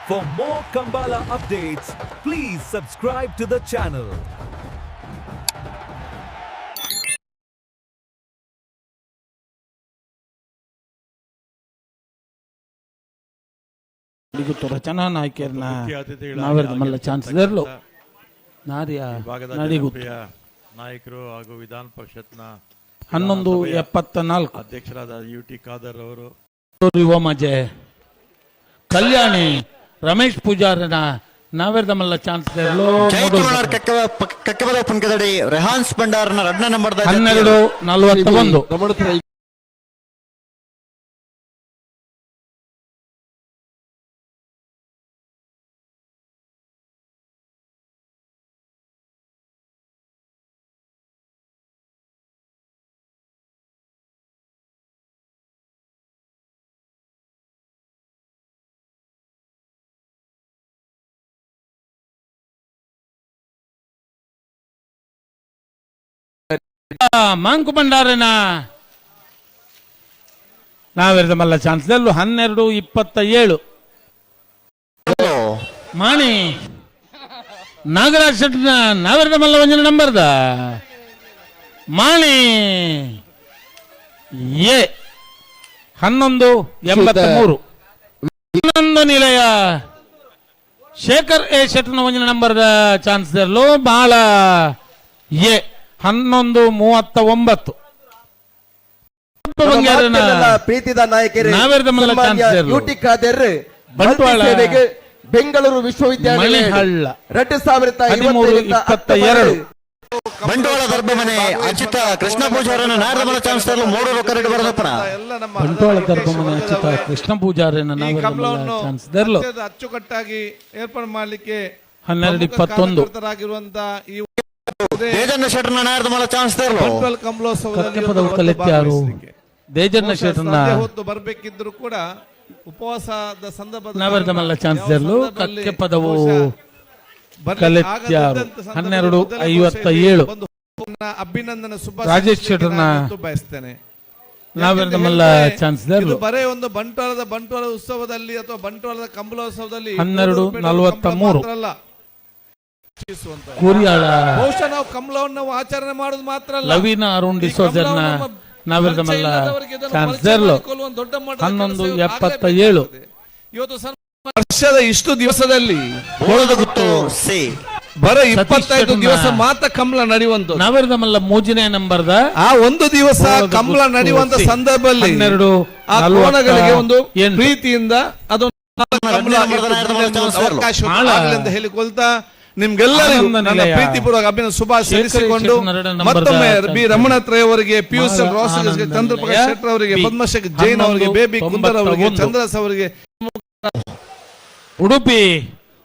For more Kambala updates, please subscribe to the channel. Guttu ರಚನಾ ನಾಯ್ಕರ್ನ ಮುಖ್ಯ ಅತಿಥಿಗಳಾಗಿ ನಾವೆರ್ದ ಮಲ್ಲ chance ದೆರ್ಲು ನಾರಿಯ ಈ ಭಾಗದ ನಡಿಗುತ್ತು ಜನಪ್ರಿಯ ನಾಯಕರು ಹಾಗೂ ವಿಧಾನ ಪರಿಷತ್ನ 11:74. ಅಧ್ಯಕ್ಷರಾದ ಯು ಟಿ ಖಾದರ್ ಅವರು, ಯುವ ಮಜೆ ಕಲ್ಯಾಣಿ ರಮೇಶ್ ಪೂಜಾರನ ನಾವೆರ್ದ ಮಲ್ಲ ಚಾನ್ಸ್ ದೆರ್ಲು. ಜೈ ತುಳುನಾಡ್ ಕಕ್ಕಬದ ಪುನ್ಕದಡಿ ರೆಹಾನ್ಸ್ ಭಂಡಾರನ ರಡ್ನ ನಂಬರ್ 12:41. ರಮಣತ್ರ. ಮಾಂಕು ಭಂಡಾರನ ನಾವೆರ್ದ ಮಲ್ಲ ಚಾನ್ಸ್ ದೆರ್ಲು 12:27. ಮಾಣಿ ನಾಗರಾಜ್ ಶೆಟ್ಟಿನ ನಾವೆರ್ದ ಮಲ್ಲ ಒಂಜಿನ ನಂಬರ್ದ ಮಾಣಿ ಎ 11:83. ಇನ್ನೊಂದು ನಿಲಯ ಶೇಖರ್ ಎ ಶೆಟ್ಟನ ಒಂಜಿನ ನಂಬರ್ದ ಚಾನ್ಸ್ ದೆರ್ಲು ಬಾಳ ಎ 11:39. ಬಂಗ್ಯಾರನ ಪ್ರೀತಿದ ನಾಯಕರೇ, ನಾವೆರ್ದ ಮಲ್ಲ ಸನ್ಮಾನ್ಯ ಚಾನ್ಸ್ ಇರ್ಲು. ಯು ಟಿ ಖಾದರ್ ಬಂಟ್ವಾಳ ಬಲ್ತಿ ಸೇವೆಗೆ ಬೆಂಗಳೂರು ವಿಶ್ವವಿದ್ಯಾಲಯ ಮಣಿಹಳ್ಳ 2022 13:22. ಬಂಟ್ವಾಳ ದರ್ಬಮನೆ ಅಚ್ಯುತ ಕೃಷ್ಣ ಪೂಜಾರನ ನಾರದ ಮಲ್ಲ ಚಾನ್ಸ್ ತರಲು ಮೂರು ರೊಕ್ಕ ಬರದಪ್ಪನ. ಎಲ್ಲ ನಮ್ಮ ಬಂಟ್ವಾಳ ದರ್ಬಮನೆ ಅಚ್ಯುತ ಕೃಷ್ಣ ಪೂಜಾರನ ಈ ನಾವೆರ್ದ ಮಲ್ಲ ಕಮಲವನ್ನು ಚಾನ್ಸ್ ದೆರ್ಲು ಅತ್ಯಂತ ಅಚ್ಚುಕಟ್ಟಾಗಿ ಏರ್ಪಾಡು ಮಾಡಲಿಕ್ಕೆ 12:21. ಕಾರಣಕರ್ತರಾಗಿರುವಂತ ಈ ತೇಜಣ್ಣ ಶೆಟ್ಟರ್ನ ನಾರದ ಮಲ್ಲ ಚಾನ್ಸ್ ತರಲು. ಬಂಟ್ವಾಳ ಕಮಲೋತ್ಸವದಲ್ಲಿ ಕಕ್ಕೆಪದ ಇವತ್ತು ಕಲೆತ್ಯಾರು ಭಾಗವಹಿಸ್ಲಿಕ್ಕೆ. ದೇಜಣ್ಣ ಬಹುಶಃ ಶೆಟ್ಟನ ಸಂಜೆ ಹೊತ್ತು ಬರಬೇಕಿದ್ರು ಕೂಡ ಉಪವಾಸದ ಸಂದರ್ಭದ ನಾವೆರ್ದ ಮಲ್ಲ ಚಾನ್ಸ್ ಯಾವ ದೆರ್ಲು ಸಂದರ್ಭದಲ್ಲಿ ಕಕ್ಕೆಪದವು ಬಹುಶಃ ಬರ್ಲಿಕ್ಕೆ ಕಲೆತ್ಯಾರು ಆಗದಿದ್ದಂತ ಸಂದರ್ಭದಲ್ಲಿ ಹನ್ನೆರಡು ಮೊದಲೇ ಐವತ್ತ ಬಹುಶಃ ಏಳು. ಬಂದು ಅಭಿನಂದನೆ ಶುಭ ರಾಜೇಶ್ ಸಲ್ಲಿಸಲಿಕ್ಕೆ ಶೆಟ್ಟರ್ನ ನಾನು ಇವತ್ತು ಬಯಸ್ತೇನೆ. ನಾವೆರ್ದ ಮಲ್ಲ ಯಾಕಂತ ಚಾನ್ಸ್ ಹೇಳಿದ್ರೆ ದೆರ್ಲು ಇದು ಬರೇ ಒಂದು ಬಂಟ್ವಾಳದ ಬಂಟ್ವಾಳ ಉತ್ಸವದಲ್ಲಿ ಅಥವಾ ಬಂಟ್ವಾಳದ ಕಂಬಳೋತ್ಸವದಲ್ಲಿ ಹನ್ನೆರಡು ಮೂರು ರೂಪಾಯಿ ನಲವತ್ತ ಕಂಬಳ ಮೂರು. ಮಾತ್ರ ಅಲ್ಲ ಹೆಚ್ಚಿಸುವಂತದ್ದು. ಕೂರಿಯಾಳ ಬಹುಶಃ ನಾವು ಕಂಬಳವನ್ನು ನಾವು ಆಚರಣೆ ಮಾಡೋದು ಮಾತ್ರ ಅಲ್ಲ, ಲವೀನ ಅರುಣ್ ಈ ಡಿಸೋಜರ್ನ ಕಂಬಳವನ್ನು ನಮ್ಮ ನಾವೆರ್ದ ಪರಿಚಯ ಮಲ್ಲ ಇಲ್ಲದವರಿಗೆ ಇದನ್ನು ಚಾನ್ಸ್ ಪರಿಚಯ ದೆರ್ಲು ಮಾಡಿಕೊಳ್ಳುವ ಒಂದು ದೊಡ್ಡ ಮಟ್ಟದ ಹನ್ನೊಂದು ಕೆಲಸ ಇವತ್ತು ಎಪ್ಪತ್ತ ಆಗಲೇಬೇಕಾಗ್ತದೆ. ಏಳು. ಇವತ್ತು ವರ್ಷದ ಇಷ್ಟು ದಿವಸದಲ್ಲಿ ಬೋಳದ ಗುತ್ತು ಸಿ ಬರ ಸತೀಶ್ 25 ಶೆಟ್ಟರ್ನ ದಿವಸ ಮಾತ್ರ ಕಂಬಳ ನಡೆಯುವಂತದ್ದು. ನಾವೆರ್ದ ಮಲ್ಲ ಮೂಜನೇ ನಂಬರ್ದ ಆ ಒಂದು ದಿವಸ ಬೋಳದ ಕಂಬಳ ಗುತ್ತು ನಡೆಯುವಂತ ಸಿ. ಸಂದರ್ಭದಲ್ಲಿ ಹನ್ನೆರಡು ಆ ನಲವತ್ತ ಕೋಣಗಳಿಗೆ ಒಂದು ಎಂಟು. ಪ್ರೀತಿಯಿಂದ ಅದು ಕಂಬಳ ಅವಕಾಶ ಮಾಳ. ಆಗಲಿ ಅಂತ ಹೇಳಿಕೊಳ್ತಾ ನಿಮ್ಗೆಲ್ಲರಿಗೂ ಆನಂದ ನನ್ನ ನಿಲಯ. ಪ್ರೀತಿಪೂರ್ವಕ ಅಭಿನಂದನೆ ಶುಭಾಶಯ ಶೇಖರ್ ಸಲ್ಲಿಸಿಕೊಂಡು ಶೆಟ್ಟರ್ ನರಡ ನಂಬರ್ದ ಮತ್ತೊಮ್ಮೆ ಬಿ ಚಾನ್ಸ್. ರಮಣತ್ರಯವರಿಗೆ, P U C ಮಾಳ ರೋಸಗಸ್ಗೆ, ಆನಂದ ಚಂದ್ರಪ್ರಕಾಶ್ ನಿಲಯ. ಶೆಟ್ಟರ್ ಅವರಿಗೆ, ಬಿ. ಪದ್ಮಶೇಖರ್ ಜೈನ್ ಅವರಿಗೆ, ಹನ್ನೊಂದು ಬೇಬಿ ಕುಂದರ್ ಅವರಿಗೆ, ತೊಂಬತ್ತ ಒಂದು. ಚಂದ್ರಸ್ ಅವರಿಗೆ. ಉಡುಪಿ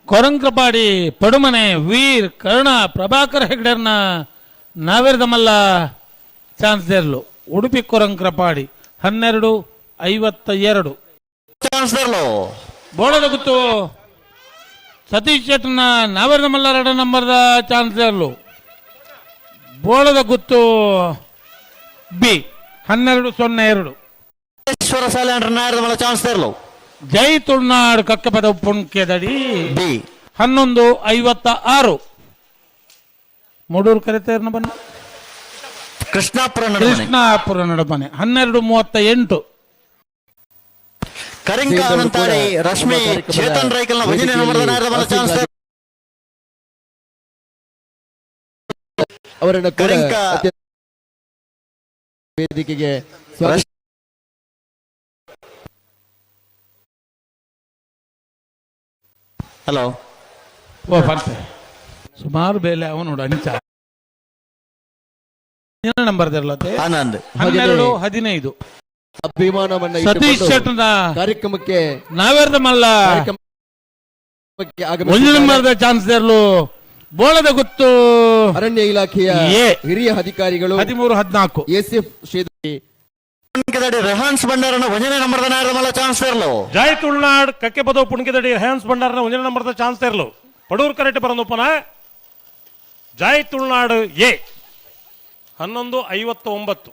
ಕೊರಂಕ್ರಪಾಡಿ ಪಡುಮನೆ ವೀರ್ ಕರ್ಣ ಪ್ರಭಾಕರ್ ಹೆಗ್ಡೆರ್ನ ನಾವೆರ್ದ ಮಲ್ಲ ಚಾನ್ಸ್ ದೇರ್ಲು ಉಡುಪಿ ಕೊರಂಕ್ರಪಾಡಿ 12:52. ಚಾನ್ಸ್ ತರಲು. ಬೋಳದ ಗುತ್ತು ಸತೀಶ್ ಶೆಟ್ಟರ್ನ ನಾವೆರ್ದ ಮಲ್ಲ ಎರಡು ನಂಬರ್ದ ಚಾನ್ಸ್ ದೇರ್ಲು ಬೋಳದ ಗುತ್ತು ಬಿ 12:02. ಈಶ್ವರ ಸಾಲೆ ನಾರದ ಮಲ್ಲ ಚಾನ್ಸ್ ತರಲು. ಜೈ ತುಳುನಾಡು ಕಕ್ಕಪದ ಪುಣ್ಕೆದಡಿ ಬಿ. 11:56. ಮೂಡೂರು ಕರೆತೇರ್ನ ಬನ್ನ ಕೃಷ್ಣಾಪುರ ನಡುಮನೆ. ಕೃಷ್ಣಾಪುರ ನಡುಮನೆ 12:38. ಕರಿಂಕ ಅನಂತಾಡಿ ರಶ್ಮಿ ಚೇತನ್ ರೈಕಲ್ನ ಒಂದನೇ ನಂಬರ್ದ ನಾರದ ಮಲ್ಲ ಚಾನ್ಸ್ ತರಲು. ಅವರನ್ನು ಕೂಡ ಕರಿಂಕ ಅತ್ಯಂತ ವೇದಿಕೆಗೆ ಸ್ವಾಗತ. ಹಲೋ. ಓ ಪಂತೆ ಸುಮಾರು ಬೇಲೆ ಅವನು ಅಂಚ ನಂಬರ್ ಆನಂದ್. 12:15. ಅಭಿಮಾನವನ್ನ ಸತೀಶ್ ಇಟ್ಟುಕೊಂಡು ಶೆಟ್ಟರ್ನ ಕಾರ್ಯಕ್ರಮಕ್ಕೆ ನಾವೆರ್ದ ಮಲ್ಲ ಕಾರ್ಯಕ್ರಮಕ್ಕೆ ಒಂದು ಆಗಮಿಸಿದ್ದಾರೆ. ನಂಬರ್ದ ಚಾನ್ಸ್ ದೇರ್ಲು ಬೋಳದ ಗುತ್ತು ಅರಣ್ಯ ಇಲಾಖೆಯ ಎ. ಹಿರಿಯ ಅಧಿಕಾರಿಗಳು 13:14. ಎಸಿಎಫ್ ಶ್ರೀ ಪುಣ್ಕೆದಡಿ ರೆಹಾನ್ಸ್ ಭಂಡಾರನ ಒಂದನೇ ನಂಬರ್ದ ನಾರದ ಮಲ್ಲ ಚಾನ್ಸ್ ತರಲು. ಜೈ ತುಳುನಾಡ್ ಕಕ್ಕೆಪದವು ಪುಣ್ಕೆದಡಿ ರೆಹಾನ್ಸ್ ಭಂಡಾರನ ಒಂದನೇ ನಂಬರ್ದ ಚಾನ್ಸ್ ತರಲು ಪಡೂರ್ ಕರೆಕ್ಟ್ ಬರಂದೊಪ್ಪನ ಜೈ ತುಳುನಾಡು ಎ 11:59.